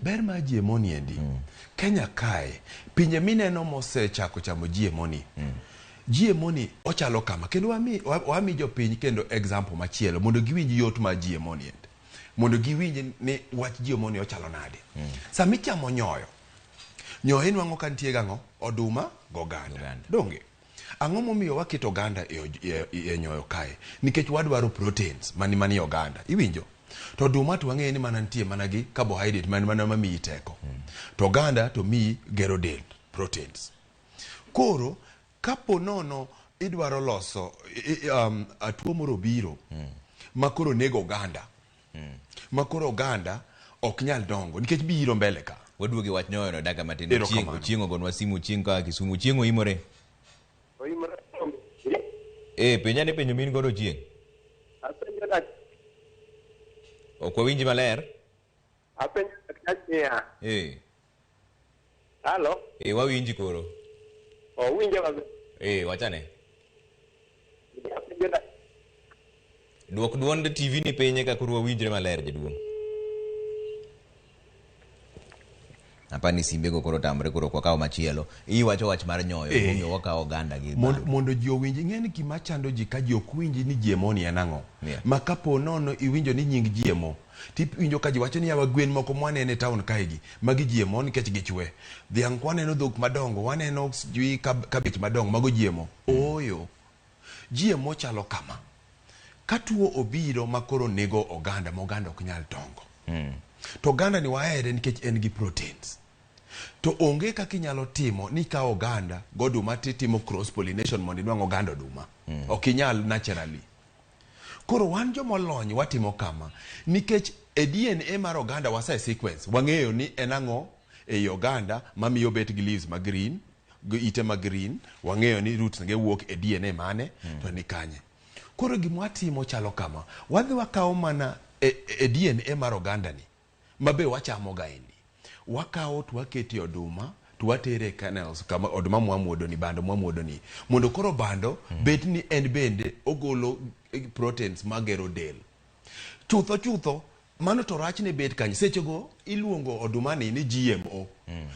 Ber mar GMO ni endi. Kenya kae, pinje mineno mosechako chamo GMO ni. GMO ni ochalo kama kendo wami jopiny kendo example machielo mondo giwinj yot mar GMO ni endi. Mondo giwinj ni wach GMO ni ochalo nade. Sama ichamo nyoyo, nyoyo inwang'o ka nitie gang'o? Oduma goganda. Oganda. Donge? Ang'o momiyo waketo oganda e nyoyo kae? Nikech wadwaro proteins mani oganda. Iwinjo? To oduma to wang'eyo ni mana nitie mana gi carbohydrate man mana mamiyi teko. To oganda to miyi gero del, proteins. Koro kapo nono idwaro loso tuo moro obiro ma koro nego oganda. Ma koro oganda ok nyal dongo nikech biro mbele ka. Waduoge wach nyoyo no dakika matin. Erokamano. Ochieng', Ochieng' ogonwa simu, Ochieng' koa Kisumu. Ochieng' oimore. Oimore. Penja ni penjo min godo Ochieng'. Apenjo dak Ok wawinji maler. Apenjo daktari niya. Halo? Wawinji koro. Owinjo maber. Wachane. Apenjo dak Duok duond TV ni piny eka koro wawinjre maler jaduong'. Apani simbe go koro tamre koro ok wakaw machielo. Iwacho wach mar nyoyo, momiyo wakawo oganda gi bando. Mondo ji owinj, ing'e ni gima chando ji ka ji ok winj ni GMO ni en ang'o. Ma kapo nono iwinjo ni nying GMO, tiwinjo ka ji wacho ni yawa gwen moko mwaneno e town kae gi, magi GMO nikech gichwe. Dhiang' kwaneno dhok madongo, waneno sijui kabich madongo, mago GMO. Ooyo. GMO chalo kama. Ka tuo obiro ma koro nego oganda, ma oganda ok nyal dongo. To oganda ni wahere nikech en gi proteins. To onge kaka inyalo timo ni ikawo oganda goduma titimo cross pollination mondo inwang' oganda oduma. Ok inyal naturally. Koro wan jomolony watimo kama nikech e DNA mar oganda wase sequence, wang'eyo ni en ang'o ei oganda mamiyo bet gi leaves ma green, gi ite ma green, wang'eyo ni roots ge wuok e DNA mane, to ni kanye. Koro gima watimo chalo kama, wadhi wakawo mana e DNA mar oganda ni, ma be wachamo ga endi. Wakawo to wakete oduma, to watere e kernels, kama oduma mwamuodo ni, bando mwamuodo ni. Mondo koro bando bet ni en bende ogolo proteins magero del. Chutho chutho, mano to rachne bet kanye. Sechego iluongo oduma ni ni GMO.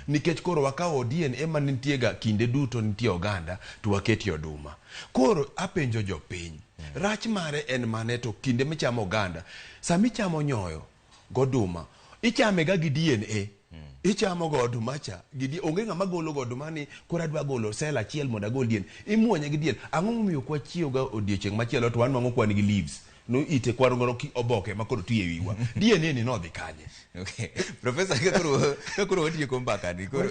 Nikech koro wakawo DNA ma nitie ga kinde duto nitie oganda to waketie oduma. Koro apenjo jopiny, rach mare en mane to kinde michamo oganda, sama ichamo nyoyo goduma, ichame ga gi DNA. Ichamo go oduma cha, gi onge ng'ama golo go oduma ni koro adwa golo cell achiel mondo agol DNA. Imuonye gi DNA. Ang'o momiyo ok wachiew ga odiochieng' machielo to wanwang'o kwan gi leaves? No ite kwaro ki oboke ma koro ti e wiwa. DNA ni nodhi kanye? Okay. Professor, ka koro watieko mbaka ni, koro